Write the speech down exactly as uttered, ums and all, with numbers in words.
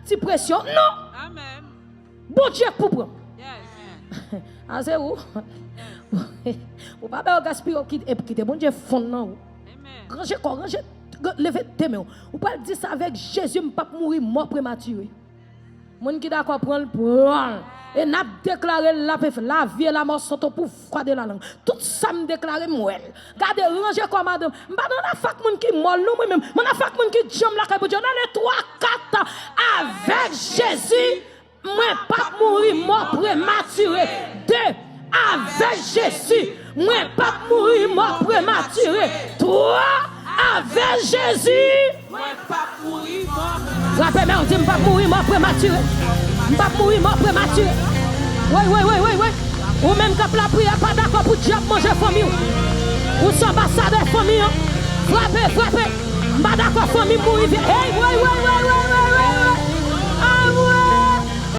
ti presyon. Non! Amen. Bondye k pou pran. Yes. A se ou. Ou pa bay yo gaspiye, ou kite, epi kite Bondye fonn nan ou. Amen. Ranje kò, ranje, leve de men w. Ou pral di sa avèk Jezi, m p ap mouri mò prematire. Moun ki dakò pran l, pran l. E n ap deklare l, l ap fè lavi e lamò sot o pouvwa de la lang. Tout sa m deklare, m wè l. Gade, ranje kò madanm. M pa nan afè ak moun ki mòl, non, mwen menm. Mwen nan afè ak moun ki djanm lakay Bondye. Nan le twa kat, avèk Jezi, mwen p ap mouri mò prematire. De, avèk Jezi, mwen p ap mouri mò prematire. Twa, avèk Jezi. Mwen p ap mouri mò. Frape men w, di, "M p ap mouri mò prematire. M p ap mouri mò prematire." Woy, woy, woy, woy, woy. Ou menm k ap lapriyè, pa dakò pou dyab manje fanmi w. Ou se anbasadè fanmi an. Frape, frape. M pa dakò fanmi m mouri vye. Hey, woy, woy, woy.